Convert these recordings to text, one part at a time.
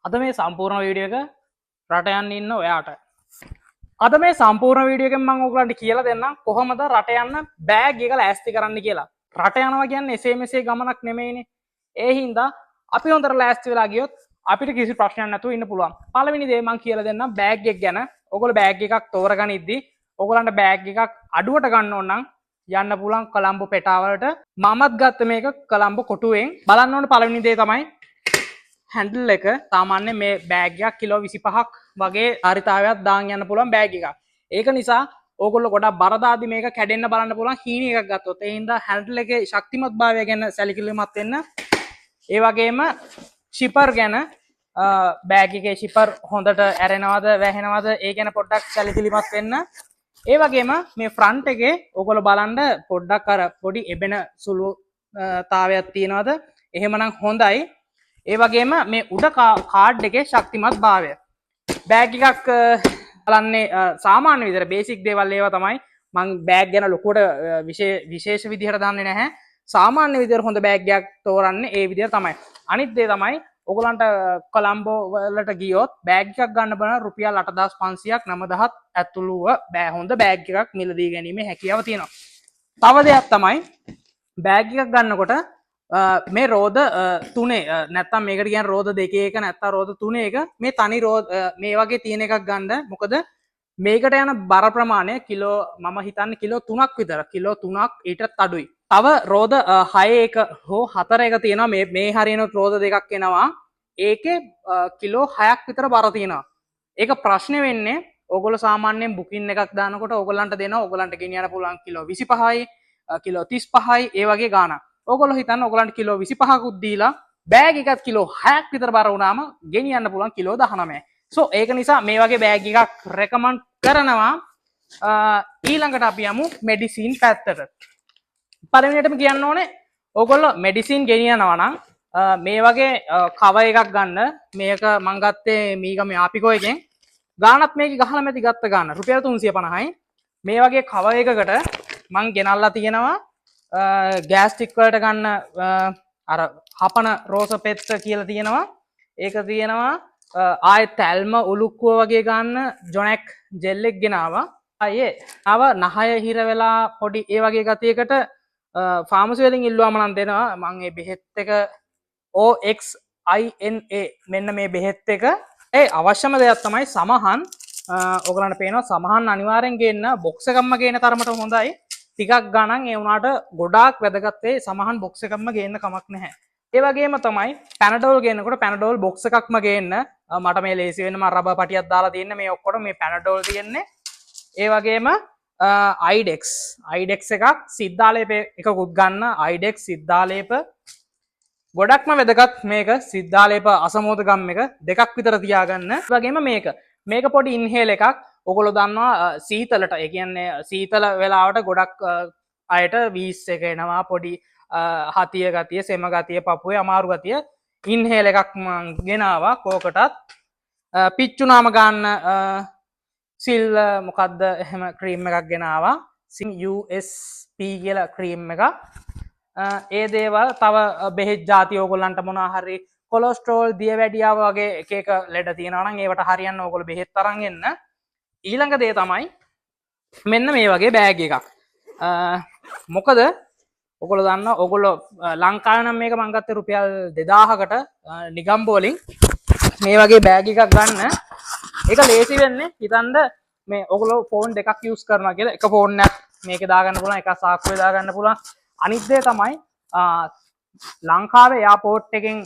අද මේ සම්පූර්ණ වීඩියෝ එක රට යන්න ඉන්න ඔයාට. අද මේ සම්පූර්ණ වීඩියෝ එකෙන් මම ඔයගලන්ට කියලා දෙන්නම් කොහොමද රට යන්න බෑග් එක ලෑස්ති කරන්න කියලා. රට යනවා කියන්නේ එසේ මෙසේ ගමනක් නෙමෙයිනේ. ඒ හින්දා අපි හොඳට ලෑස්ති වෙලා ගියොත් අපිට කිසි ප්‍රශ්නයක් නැතුව ඉන්න පුළුවන්. පළවෙනි දේ මම කියලා දෙන්නම් බෑග් එක ගැන. ඔයගොල්ලෝ බෑග් එකක් තෝරගනිද්දි ඔයගොල්ලන්ට බෑග් එකක් අඩුවට ගන්න ඕන නම් යන්න පුළුවන් කොළඹ පෙටාවලට. මමත් ගත්ත මේක කොළඹ කොටුවෙන්. බලන්න ඕන පළවෙනි දේ තමයි හැන්ඩල් එක. සාමාන්‍ය මේ බෑග් එකක් කිලෝ 25ක් වගේ ධාරිතාවයක් දාන් යන්න පුළුවන් බෑග් එකක්. ඒක නිසා ඕගොල්ලෝ ගොඩක් බර දාදි මේක කැඩෙන්න බලන්න පුළුවන් හීන එකක් ගත්තොත්. ඒ හින්දා හැන්ඩල් එකේ ශක්තිමත් භාවය ගැන සැලකිලිමත් වෙන්න. ඒ වගේම සිපර් ගැන, බෑග් එකේ සිපර් හොඳට ඇරෙනවද වැහෙනවද ඒ ගැන පොඩ්ඩක් සැලකිලිමත් වෙන්න. ඒ වගේම මේ ෆ්‍රන්ට් එකේ ඔයගොල්ලෝ බලන්න පොඩ්ඩක් අර පොඩි එබෙන සුළු තාවයක් තියෙනවද, එහෙමනම් හොඳයි. ඒ වගේම මේ උඩ කාඩ් එකේ ශක්තිමත් භාවය. බෑග් එකක් බලන්නේ සාමාන්‍ය විදිහට බේසික් දේවල් ඒවා තමයි. මං බෑග් ගැන ලොකුවට විශේෂ විදිහට දන්නේ නැහැ. සාමාන්‍ය විදිහට හොඳ බෑග් එකක් තෝරන්නේ ඒ විදිහට තමයි. අනිත් දේ තමයි ඔයගලන්ට කොලම්බෝ වලට ගියොත් බෑග් එකක් ගන්න බලන රුපියල් 8500ක් 9000ක් ඇතුළුව හොඳ බෑග් එකක් මිලදී ගැනීමේ හැකියාව තියෙනවා. තව දෙයක් තමයි බෑග් එකක් ගන්නකොට මේ රෝද තුනේ, නැත්තම් මේකට කියන්නේ රෝද දෙකේ එක නැත්තම් රෝද තුනේ එක, මේ තනි රෝද මේ වගේ තියෙන එකක් ගන්න. මොකද මේකට යන බර ප්‍රමාණය කිලෝ මම හිතන්නේ කිලෝ 3ක් විතර, කිලෝ 3ක් ඊටත් අඩුයි. තව රෝද 6 එක හෝ 4 එක තියෙනවා. මේ මේ හරියනොත් රෝද දෙකක් එනවා. ඒකේ කිලෝ 6ක් විතර බර තියෙනවා. ඒක ප්‍රශ්නේ වෙන්නේ ඕගොල්ලෝ සාමාන්‍යයෙන් බුකින් එකක් දානකොට ඕගොල්ලන්ට දෙනවා ඕගොල්ලන්ට ගෙනියන්න පුළුවන් කිලෝ 25යි කිලෝ 35යි ඒ වගේ ගාණක්. ඕගොල්ලෝ හිතන්න ඕගොල්ලන්ට කිලෝ 25කුත් දීලා බෑග් එකත් කිලෝ 6ක් විතර බර වුණාම ගෙනියන්න පුළුවන් කිලෝ 19යි. සෝ ඒක නිසා මේ වගේ බෑග් එකක් රෙකමන්ඩ් කරනවා. ඊළඟට අපි යමු මෙඩිසින් පැත්තට. පළවෙනියටම කියන්න ඕනේ ඕගොල්ලෝ මෙඩිසින් ගෙනියනවා නම් මේ වගේ කවර් එකක් ගන්න. මේක මං ගත්තේ මීගම යාපිකෝ එකෙන්. ගානත් මේක ගහලා මැදි ගත්ත ගාන රුපියල් 350යි. මේ වගේ කවර් එකකට මං ගෙනල්ලා තියෙනවා ගෑස්ට්‍රික් වලට ගන්න අර හපන රෝස පෙත්ත කියලා තියෙනවා. ඒක තියෙනවා. ආයෙත් තැල්ම උලුක්කුව වගේ ගන්න ජොනැක් ජෙල් එක ගෙනාවා. ආයේ ආව නහය හිර වෙලා පොඩි ඒ වගේ ගතියකට ෆාමසි වලින් ඉල්ලුවාම නම් දෙනවා. මං ඒ බෙහෙත් එක OXINA මෙන්න මේ බෙහෙත් එක. ඒ අවශ්‍යම දෙයක් තමයි සමහන්. ඔයගලන්ට පේනවා සමහන් අනිවාර්යෙන් ගේන්න, බොක්ස් එකක්ම ගේන තරමට හොඳයි. ටිකක් ගණන් ඒ වුණාට ගොඩාක් වැදගත් වෙයි. සමහන් බොක්ස් එකක්ම ගේන්න කමක් නැහැ. ඒ වගේම තමයි පැනඩෝල් ගේනකොට පැනඩෝල් බොක්ස් එකක්ම ගේන්න. මට මේ ලේසි වෙන්න මම රබර් පටියක් දාලා තියෙන්නේ. මේ ඔක්කොට මේ පැනඩෝල් තියෙන්නේ. ඒ වගේම අයිඩෙක්ස් අයිඩෙක්ස් එකක් සිද්ධාලේප එකකුත් ගන්න. අයිඩෙක්ස් සිද්ධාලේප ගොඩක්ම වැදගත්. මේක සිද්ධාලේප අසමෝද ගම් එක දෙකක් විතර තියාගන්න. ඒ වගේම මේක මේක පොඩි ඉන්හේල් එකක්. ඔයගොල්ලෝ දන්නවා සීතලට, ඒ කියන්නේ සීතල වෙලාවට ගොඩක් අයට වීස් එක එනවා, පොඩි හතිය ගතිය, සෙම ගතිය, පපුවේ අමාරු ගතිය. ඉන්හේල් එකක් මං ගෙනාවා කෝකටත්. පිච්චුනාම ගන්න සිල් මොකද්ද එහෙම ක්‍රීම් එකක් ගෙනාවා, USP කියලා ක්‍රීම් එකක්. ඒ දේවල් තව බෙහෙත් ජාති ඕගොල්ලන්ට මොනවා හරි කොලෙස්ටරෝල්, දියවැඩියාව වගේ එක එක ලෙඩ තියෙනවා නම් ඒවට හරියන්න ඕගොල්ලෝ බෙහෙත් අරන් එන්න. ඊළඟ දේ තමයි මෙන්න මේ වගේ බෑග් එකක්. මොකද ඔගොල්ලෝ දන්නවා ඔගොල්ලෝ ලංකාවේ නම් මේක මං ගත්තේ රුපියල් 2000කට නිගම්බෝ වලින්. මේ වගේ බෑග් එකක් ගන්න ඒක ලේසි වෙන්නේ හිතන්න මේ ඔගොල්ලෝ ෆෝන් දෙකක් යූස් කරනවා කියලා. එක ෆෝන් එකක් මේකේ දාගන්න පුළුවන්, එකක් සාක්කුවේ දාගන්න පුළුවන්. අනිත් දේ තමයි ලංකාවේ එයාපෝට් එකෙන්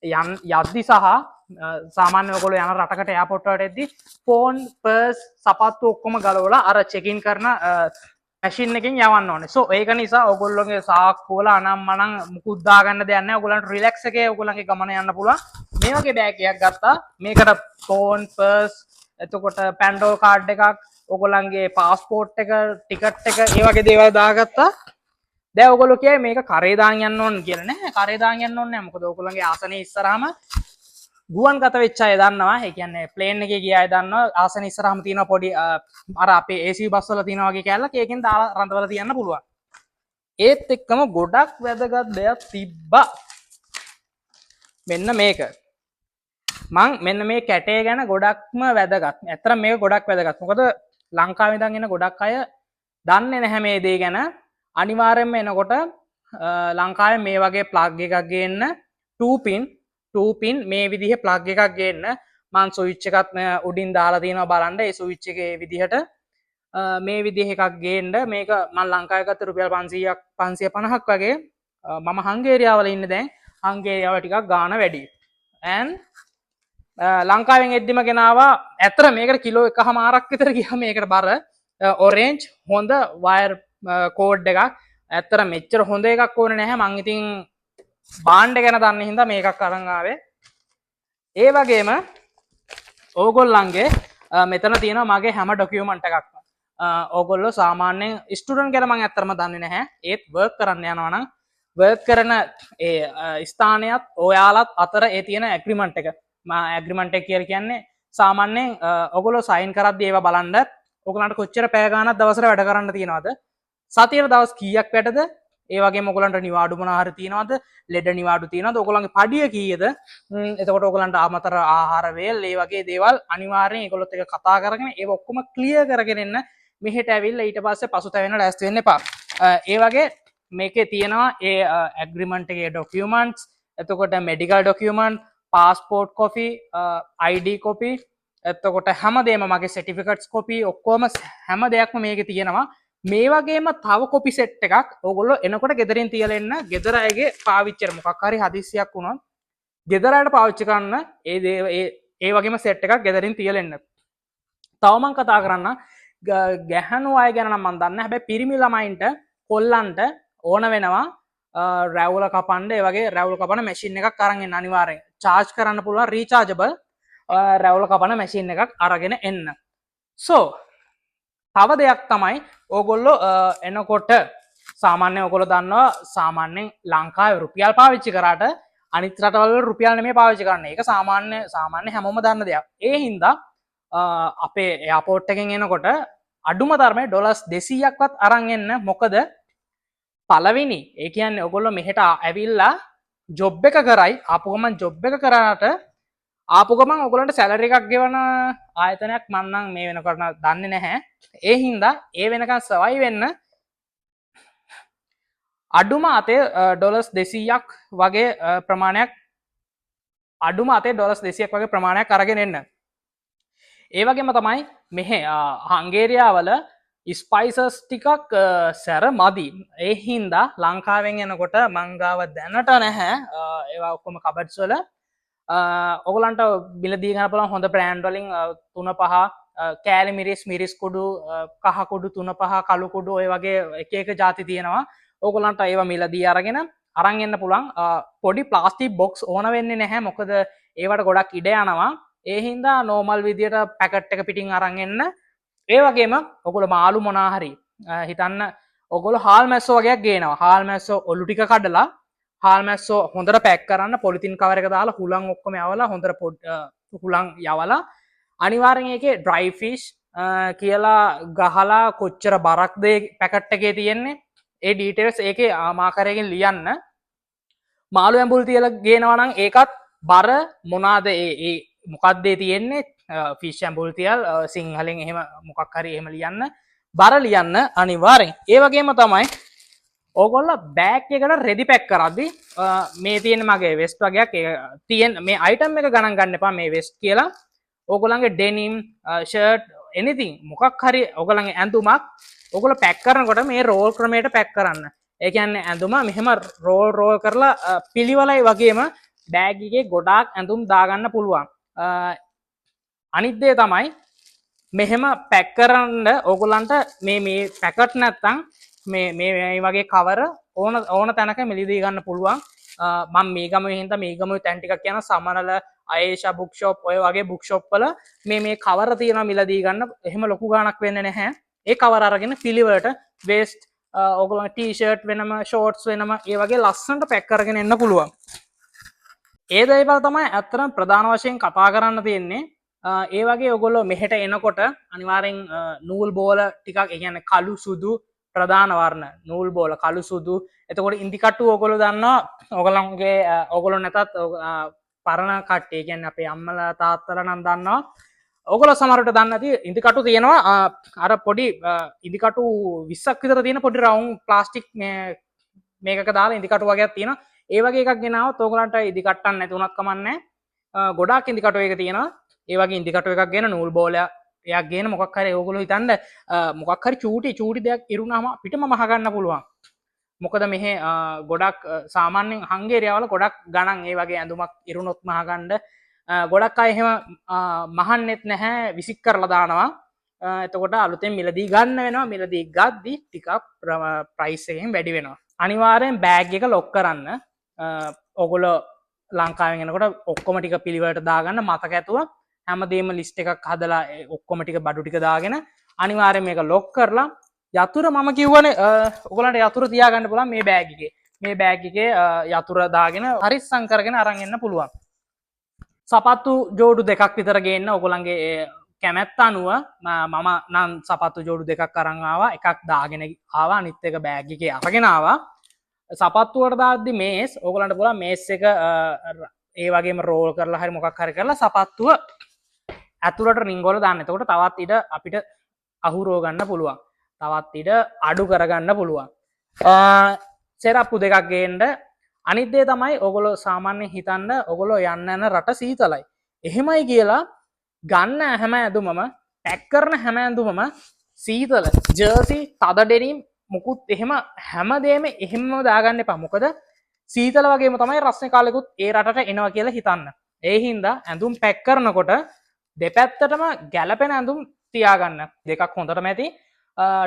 යද්දි සහ සාමාන්‍ය ඔයගොල්ලෝ යන රටකට එයාපෝට් වලට එද්දි ෆෝන්, පර්ස්, සපත්තු ඔක්කොම ගලවලා අර චෙක් ඉන් කරන මැෂින් එකෙන් යවන්න ඕනේ. සෝ ඒක නිසා ඔයගොල්ලෝගේ සාක්කු වල අනම් මනම් මුකුත් දාගන්න දෙයක් නැහැ. ඔයගොල්ලන්ට රිලැක්ස් එකේ ඔයගොල්ලන්ගේ ගමන යන්න පුළුවන්. මේ වගේ බෑග් එකක් ගත්තා. මේකට ෆෝන්, පර්ස්, එතකොට පැන්ඩෝල් කාඩ් එකක්, ඔයගොල්ලන්ගේ පාස්පෝර්ට් එක, ටිකට් එක, ඒ වගේ දේවල් දාගත්තා. දැන් ඔයගොල්ලෝ කියයි මේක කරේ දාන් යන්න ඕන කියලා. නෑ, කරේ දාන් යන්න ඕනේ නෑ. මොකද ඔයගොල්ලන්ගේ ආසනේ ඉස්සරහම ගුවන් ගත වෙච්ච අය දන්නවා. ඒ කියන්නේ ප්ලේන් එකේ ගිය අය දන්නවා. ආසන ඉස්සරහම තියෙන පොඩි අර අපේ AC bus වල තියෙන වගේ කෑල්ලක්, ඒකෙන් දාලා රඳවලා තියන්න පුළුවන්. ඒත් එක්කම ගොඩක් වැදගත් දෙයක් තිබ්බා. මෙන්න මේක. මං මෙන්න මේ කැටේ ගැන ගොඩක්ම වැදගත්. ඇත්තටම මේක ගොඩක් වැදගත්. මොකද ලංකාවේ ඉඳන් එන ගොඩක් අය දන්නේ නැහැ මේ දේ ගැන. අනිවාර්යයෙන්ම එනකොට ලංකාවේ මේ වගේ ප්ලග් එකක් ගේන්න, 2 පින් 2 පින් මේ විදිහේ ප්ලග් එකක් ගේන්න. මං ස්විච් එකත් උඩින් දාලා තියෙනවා බලන්න. ඒ ස්විච් එකේ විදිහට මේ විදිහ එකක් ගේන්න. මේක මං ලංකාවේ ගත්ත රුපියල් 500ක් 550ක් වගේ. මම හංගේරියාවල ඉන්නේ දැන්. හංගේරියාවල ටිකක් ගාණ වැඩි. And ලංකාවෙන් එද්දිම ගෙනාවා. ඇත්තට මේකට කිලෝ එකහමාරක් විතර ගියා මේකට බර. ඔරෙන්ජ් හොඳ වයර් කෝඩ් එකක්. ඇත්තට මෙච්චර හොඳ එකක් ඕනේ නැහැ. මං ඉතින් භාණ්ඩ ගැන දන්න හින්දා මේකක් අරන් ආවේ. ඒ වගේම ඕගොල්ලන්ගේ මෙතන තියෙනවා මගේ හැම ඩොකියුමන්ට් එකක්ම. ඕගොල්ලෝ සාමාන්‍යයෙන් ස්ටුඩන්ට් ගැන මං ඇත්තටම දන්නේ නැහැ. ඒත් වර්ක් කරන්න යනවා නම් වර්ක් කරන ඒ ස්ථානයත් ඔයාලත් අතර ඒ තියෙන ඇග්‍රීමන්ට් එක. මා ඇග්‍රීමන්ට් එක කියලා කියන්නේ සාමාන්‍යයෙන් ඔයගොල්ලෝ සයින් කරද්දී ඒවා බලන්න ඔයගොල්ලන්ට කොච්චර පැය ගාණක් දවසට වැඩ කරන්න තියෙනවද, සතියට දවස් කීයක් වැඩද, ඒ වගේම ඔයගොල්ලන්ට නිවාඩු මොනවා හරි තියෙනවද, ලෙඩ නිවාඩු තියෙනවද, ඔයගොල්ලන්ගේ පඩිය කීයද, එතකොට ඔයගොල්ලන්ට අමතර ආහාර වේල් ඒ වගේ දේවල් අනිවාර්යෙන් ඒගොල්ලොත් එක්ක කතා කරගෙන ඒව ඔක්කොම ක්ලියර් කරගෙන එන්න. මෙහෙට ඇවිල්ලා ඊට පස්සේ පසුතැවෙන්න ලෑස්ති වෙන්න එපා. ඒ වගේ මේකේ තියෙනවා ඒ ඇග්‍රීමන්ට් එකේ ඩොකියුමන්ට්ස්, එතකොට medical document, passport copy, ID copy, එතකොට හැමදේම මගේ සර්ටිෆිකට්ස් කොපි ඔක්කොම හැම දෙයක්ම මේකේ තියෙනවා. මේ වගේම තව කොපි සෙට් එකක් ඕගොල්ලෝ එනකොට ගෙදරින් තියලා එන්න. ගෙදර අයගේ පාවිච්චියට මොකක් හරි හදිස්සියක් වුණොත් ගෙදර අයට පාවිච්චි කරන්න ඒ දේ ඒ ඒ වගේම සෙට් එකක් ගෙදරින් තියලා එන්න. තව මං කතා කරන්න ගැහණු අය ගැන නම් මං දන්නේ නැහැ. හැබැයි පිරිමි ළමයින්ට කොල්ලන්ට ඕන වෙනවා රැවුල කපන්න. ඒ වගේ රැවුල කපන මැෂින් එකක් අරන් එන්න අනිවාර්යෙන්. චාර්ජ් කරන්න පුළුවන් රීචාර්ජබල් රැවුල කපන මැෂින් එකක් අරගෙන එන්න. සෝ තව දෙයක් තමයි ඕගොල්ලෝ එනකොට සාමාන්‍යයෙන් ඔයගොල්ලෝ දන්නවා සාමාන්‍යයෙන් ලංකාවේ රුපියල් පාවිච්චි කරාට අනිත් රටවල් වල රුපියල් නෙමෙයි පාවිච්චි කරන්නේ. ඒක සාමාන්‍ය සාමාන්‍ය හැමෝම දන්න දෙයක්. ඒ හින්දා අපේ එයාපෝට් එකෙන් එනකොට අඩුම තරමේ ඩොලර්ස් 200ක්වත් අරන් එන්න. මොකද පළවෙනි ඒ කියන්නේ ඔයගොල්ලෝ මෙහෙට ඇවිල්ලා ජොබ් එක කරයි, ආපු ගමන් ජොබ් එක කරාට ආපු ගමන් ඔයගොල්ලන්ට සැලරි එකක් ගෙවන ආයතනයක් මං නම් මේ වෙනකොට දන්නේ නැහැ. ඒ හින්දා ඒ වෙනකන් සර්වයිව් වෙන්න අඩුම අතේ ඩොලර්ස් 200ක් වගේ ප්‍රමාණයක්, අඩුම අතේ ඩොලර්ස් 200ක් වගේ ප්‍රමාණයක් අරගෙන එන්න. ඒ වගේම තමයි මෙහෙ හංගේරියාවල ස්පයිසස් ටිකක් සැර මදි. ඒ හින්දා ලංකාවෙන් එනකොට මං ගාව දැනට නැහැ ඒවා ඔක්කොම කබඩ්ස් වල. ඔයගොල්ලන්ට මිලදී ගන්න පුළුවන් හොඳ බ්‍රෑන්ඩ් වලින් තුන පහ කෑලි මිරිස්, මිරිස් කුඩු, කහ කුඩු තුන පහ, කළු කුඩු ඔය වගේ එක එක ජාති තියෙනවා. ඕගොල්ලන්ට ඒවා මිලදී අරගෙන අරන් එන්න පුළුවන්. පොඩි ප්ලාස්ටික් බොක්ස් ඕන වෙන්නේ නැහැ. මොකද ඒවට ගොඩක් ඉඩ යනවා. ඒ හින්දා නෝමල් විදියට පැකට් එක පිටින් අරන් එන්න. ඒ වගේම ඔයගොල්ලෝ මාළු මොනා හරි හිතන්න ඔයගොල්ලෝ හාල් මැස්සෝ වගේක් ගේනවා. හාල් මැස්සෝ ඔලු ටික කඩලා හාල් මැස්සෝ හොඳට පැක් කරන්න, පොලිතින් කවර් එක දාලා හුලං ඔක්කොම යවලා හොඳට හුලං යවලා අනිවාර්යෙන් ඒකේ ඩ්‍රයි ෆිෂ් කියලා ගහලා කොච්චර බරක්ද ඒ පැකට් එකේ තියෙන්නේ ඒ ඩීටේල්ස් ඒකේ මාකරයකින් ලියන්න. මාළු ඇඹුල් තියලා ගේනවා නම් ඒකත් බර මොනවාද ඒ ඒ මොකක්ද ඒ තියෙන්නේ ෆිෂ් ඇඹුල් තියල් සිංහලෙන් එහෙම මොකක් හරි එහෙම ලියන්න, බර ලියන්න අනිවාර්යෙන්. ඒ වගේම තමයි ඕගොල්ලෝ බෑග් එකට රෙදි පැක් කරද්දි මේ තියෙන මගේ වෙස්ට් වගේක් ඒ තියෙන මේ අයිටම් එක ගණන් ගන්න එපා මේ වෙස්ට් කියලා. ඕගොල්ලන්ගේ ඩෙනිම් ෂර්ට් එනිතින් මොකක් හරි ඕගොල්ලන්ගේ ඇඳුමක් ඕගොල්ලෝ පැක් කරනකොට මේ රෝල් ක්‍රමයට පැක් කරන්න. ඒ කියන්නේ ඇඳුම මෙහෙම රෝල් රෝල් කරලා පිළිවෙලයි වගේම බෑග් එකේ ගොඩාක් ඇඳුම් දාගන්න පුළුවන්. අනිත් දේ තමයි මෙහෙම පැක් කරන්න ඕගොල්ලන්ට මේ මේ පැකට් නැත්තම් මේ මේ මේ වගේ කවර ඕන ඕන තැනක මිලදී ගන්න පුළුවන්. මම මේ ගමේ හින්දා මේ ගමේ තැන් ටිකක් යන සමනල අයේෂා බුක් ෂොප් ඔය වගේ බුක් ෂොප් වල මේ මේ කවර තියෙනවා මිලදී ගන්න. එහෙම ලොකු ගාණක් වෙන්නේ නැහැ. ඒ කවර අරගෙන පිළිවෙලට වේස්ට් ඕගොල්ලන් ටී ෂර්ට් වෙනම ෂෝට්ස් වෙනම ඒ වගේ ලස්සනට පැක් කරගෙන එන්න පුළුවන්. ඒ දේවල් තමයි ඇත්තටම ප්‍රධාන වශයෙන් කතා කරන්න තියෙන්නේ. ඒ වගේ ඔයගොල්ලෝ මෙහෙට එනකොට අනිවාර්යෙන් නූල් බෝල ටිකක්, ඒ කියන්නේ කළු සුදු ප්‍රධාන වර්ණ නූල් බෝල කළු සුදු. එතකොට ඉන්දි කට්ටු ඔයගොල්ලෝ දන්නවා ඔයගොල්ලන්ගේ ඔයගොල්ලෝ නැතත් පරණ කට්ටිය කියන්නේ අපේ අම්මලා තාත්තලා නම් දන්නවා. ඔයගොල්ලෝ සමහරවිට දන්නේ නැති ඉදිකටු තියෙනවා. අර පොඩි ඉදිකටු 20ක් විතර තියෙන පොඩි රවුම් ප්ලාස්ටික් මේ මේකක දාලා ඉදිකටු වගේක් තියෙනවා. ඒ වගේ එකක් ගෙනාවොත් ඔයගොල්ලන්ට ඉදිකට්ටක් නැති වුණත් කමක් නැහැ. ගොඩාක් ඉදිකටු එක තියෙනවා. ඒ වගේ ඉදිකටු එකක් ගෙන, නූල් බෝලයක් ගේන, මොකක් හරි ඔයගොල්ලෝ හිතන්න මොකක් හරි චූටි චූටි දෙයක් ඉරුණාම අපිටම මහ ගන්න පුළුවන්. මොකද මෙහෙ ගොඩක් සාමාන්‍යයෙන් හංගේරියාවල ගොඩක් ගණන් ඒ වගේ ඇඳුමක් ඉරුණොත් මහ ගන්න. ගොඩක් අය එහෙම මහන්නෙත් නැහැ, විසික් කරලා දානවා. එතකොට අලුතෙන් මිලදී ගන්න වෙනවා. මිලදී ගද්දි ටිකක් ප්‍රයිස් එකෙන් වැඩි වෙනවා. අනිවාර්යෙන් බෑග් එක ලොක් කරන්න. ඔයගොල්ලෝ ලංකාවෙන් එනකොට ඔක්කොම ටික පිළිවෙලට දාගන්න මතක ඇතුව හැමදේම ලිස්ට් එකක් හදලා ඒ ඔක්කොම ටික බඩු ටික දාගෙන අනිවාර්යෙන් මේක ලොක් කරලා යතුර මම කිව්වනේ, ඔයගොල්ලන්ට යතුර තියාගන්න පුළුවන් මේ බෑග් එකේ. මේ බෑග් එකේ යතුර දාගෙන පරිස්සම් කරගෙන අරන් එන්න පුළුවන්. සපත්තු ජෝඩු දෙකක් විතර ගේන්න ඔයගොල්ලන්ගේ ඒ කැමැත්ත අනුව. මම නම් සපත්තු ජෝඩු දෙකක් අරන් ආවා. එකක් දාගෙන ආවා, අනිත් එක බෑග් එකේ අරගෙන ආවා. සපත්තු වලට දාද්දි මේස් ඔයගොල්ලන්ට පුළුවන් මේස් එක ඒ වගේම රෝල් කරලා හරි මොකක් හරි කරලා සපත්තුව ඇතුළට රිංගවල දාන්න. එතකොට තවත් ඉඩ අපිට අහුරව ගන්න පුළුවන්. තවත් ඉඩ අඩු කරගන්න පුළුවන්. සෙරප්පු දෙකක් ගේන්න. අනිත් දේ තමයි ඔයගොල්ලෝ සාමාන්‍යයෙන් හිතන්න ඔයගොල්ලෝ යන්න යන රට සීතලයි. එහෙමයි කියලා ගන්න හැම ඇඳුමම, පැක් කරන හැම ඇඳුමම සීතල ජර්සි, තද ඩෙනිම් මුකුත් එහෙම හැමදේම එහෙමම දාගන්න එපා. මොකද සීතල වගේම තමයි රස්නේ කාලෙකුත් ඒ රටට එනවා කියලා හිතන්න. ඒ හින්දා ඇඳුම් පැක් කරනකොට දෙපැත්තටම ගැලපෙන ඇඳුම් තියාගන්න. දෙකක් හොඳටම ඇති.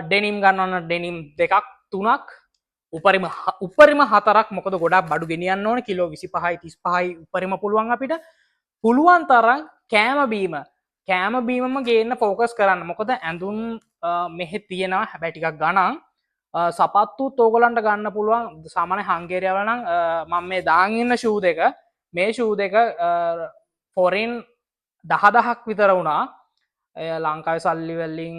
ඩෙනිම් ගන්නවා නම් ඩෙනිම් දෙකක් තුනක්, උපරිම හතරක්. මොකද ගොඩක් බඩු ගෙනියන්න ඕන. කිලෝ 25යි 35යි උපරිම පුළුවන් අපිට. පුළුවන් තරම් කෑම බීමම ගේන්න ෆෝකස් කරන්න. මොකද ඇඳුම් මෙහෙ තියෙනවා, හැබැයි ටිකක් ගණන්. සපත්තුත් ඕගොල්ලන්ට ගන්න පුළුවන්. සාමාන්‍ය හංගේරියාවල නම් මම මේ දාන් ඉන්න ෂූ දෙක, මේ ෂූ දෙක ෆොරින් 10,000ක් විතර වුණා. එය ලංකාවේ සල්ලි වලින්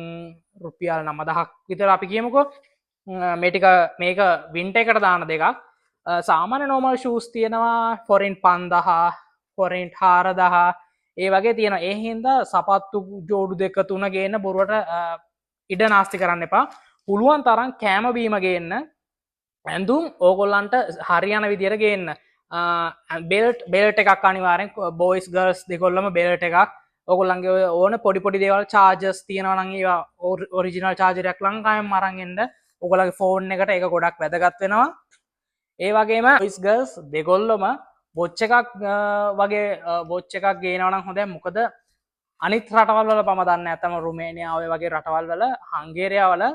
රුපියල් 9,000ක් විතර අපි කියමුකෝ. මේ ටික මේක වින්ටර් එකට දාන දෙකක්. සාමාන්‍ය නෝමල් ෂූස් තියෙනවා ෆොරින් 5,000, ෆොරින් 4,000 ඒ වගේ තියෙනවා. ඒ හින්දා සපත්තු ජෝඩු දෙක තුන ගේන්න බොරුවට ඉඩ නාස්ති කරන්න එපා. පුළුවන් තරම් කෑම බීම ගේන්න. ඇඳුම් ඕගොල්ලන්ට හරියන විදියට ගේන්න. බෙල්ට් එකක් අනිවාර්යෙන්, බෝයිස් ගර්ල්ස් දෙකොල්ලම බෙල්ට් එකක්. ඕගොල්ලන්ගේ ඔය ඕන පොඩි පොඩි දේවල්, චාර්ජර්ස් තියෙනවා නම් ඒවා ඔරිජිනල් චාර්ජර් එකක් ලංකාවෙන් අරන් එන්න. ඕගොල්ලන්ගේ ෆෝන් එකට ඒක ගොඩක් වැදගත් වෙනවා. ඒ වගේම බෝයිස් ගර්ල්ස් දෙගොල්ලොම වොච් එකක් වගේ වොච් එකක් ගේනවා නම් හොඳයි. මොකද අනිත් රටවල් වල මම දන්නේ නැතම රුමේනියා ඔය වගේ රටවල් වල, හංගේරියා වල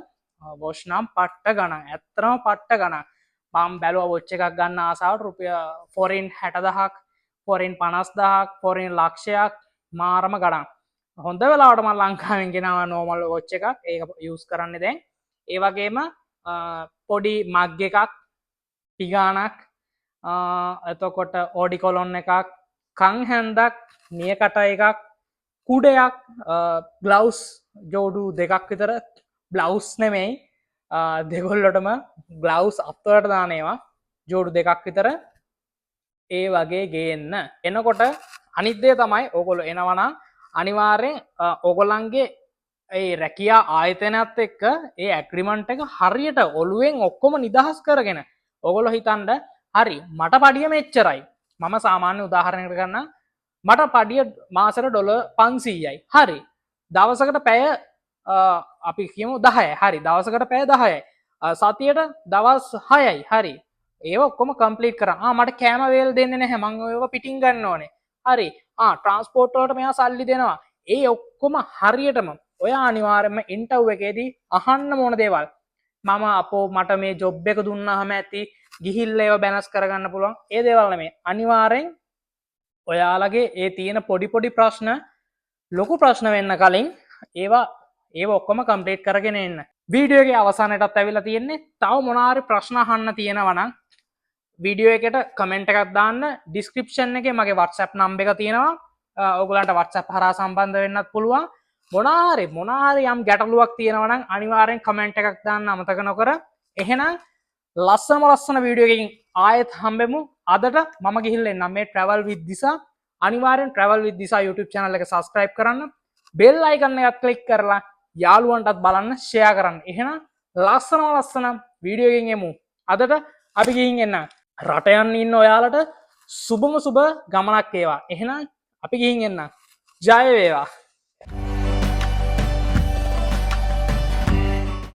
වොච් නම් පට්ට ගණන්. ඇත්තටම පට්ට ගණන්. මම බැලුවා වොච් එකක් ගන්න ආසාවට රුපියල් ෆොරින් 60,000ක්, ෆොරින් 50,000ක්, ෆොරින් ලක්ෂයක්, මාරම ගණන්. හොඳ වෙලාවට මම ලංකාවෙන් ගෙනාවා නෝමල් වොච් එකක්. ඒක යූස් කරන්නේ දැන්. ඒ වගේම පොඩි මග් එකක්, පිගානක්, එතකොට ඕඩි කොලොන් එකක්, කන් හැන්දක්, නියකට එකක්, කුඩයක්, ග්ලව්ස් ජෝඩු දෙකක් විතර. බ්ලවුස් නෙමෙයි, දෙගොල්ලොටම ග්ලව්ස් අත්වලට දාන ඒවා ජෝඩු දෙකක් විතර ඒ වගේ ගේන්න. එනකොට අනිත් දේ තමයි ඕගොල්ලෝ එනවා නම් අනිවාර්යෙන් ඕගොල්ලන්ගේ ඒ රැකියා ආයතනයත් එක්ක ඒ ඇග්‍රිමන්ට් එක හරියට ඔළුවෙන් ඔක්කොම නිදහස් කරගෙන ඕගොල්ලෝ හිතන්න හරි මට පඩිය මෙච්චරයි. මම සාමාන්‍ය උදාහරණයකට ගන්නම්. මට පඩිය මාසෙට ඩොලර් 500යි. හරි, දවසකට පැය අපි කියමු 10යි. හරි, දවසකට පැය 10යි. සතියට දවස් 6යි. හරි, ඒව ඔක්කොම කම්ප්ලීට් කරා. මට කෑම වේල් දෙන්නේ නැහැ, මං ඒව පිටින් ගන්න ඕනේ. හරි, ට්‍රාන්ස්පෝර්ට් වලට මෙයා සල්ලි දෙනවා. ඒ ඔක්කොම හරියටම ඔයා අනිවාර්යයෙන්ම ඉන්ටර්වයුව එකේදී අහන්න ඕන දේවල්. මම අපෝ මට මේ ජොබ් එක දුන්නාම ඇති ගිහිල්ලා ඒව බැලන්ස් කරගන්න පුළුවන්. ඒ දේවල් නෙමෙයි. අනිවාර්යෙන් ඔයාලගේ ඒ තියෙන පොඩි පොඩි ප්‍රශ්න ලොකු ප්‍රශ්න වෙන්න කලින් ඒවා ඒව ඔක්කොම කම්ප්ලීට් කරගෙන එන්න. වීඩියෝ එකේ අවසානයටත් ඇවිල්ලා තියෙන්නේ. තව මොනවා හරි ප්‍රශ්න අහන්න තියෙනවා නම් වීඩියෝ එකට කමෙන්ට් එකක් දාන්න. ඩිස්ක්‍රිප්ෂන් එකේ මගේ WhatsApp number එක තියෙනවා. ඔයගොල්ලන්ට WhatsApp හරහා සම්බන්ධ වෙන්නත් පුළුවන්. මොනවා හරි මොනවා හරි යම් ගැටලුවක් තියෙනවා නම් අනිවාර්යෙන් කමෙන්ට් එකක් දාන්න අමතක නොකර. එහෙනම් ලස්සනම ලස්සන වීඩියෝ එකකින් ආයෙත් හම්බෙමු. අදට මම ගිහිල්ලා එන්නම්. මේ travel with දිසා. අනිවාර්යෙන් Travel with Disa YouTube channel එක subscribe කරන්න, බෙල් අයිකන් එකත් ක්ලික් කරලා යාළුවන්ටත් බලන්න ෂෙයා කරන්න. එහෙනම් ලස්සනම ලස්සන වීඩියෝ එකකින් එමු. අදට අපි ගිහින් එන්න. රට යන්න ඉන්න ඔයාලට සුබම සුබ ගමනක් වේවා. එහෙනම් අපි ගිහින් එන්න. ජය වේවා.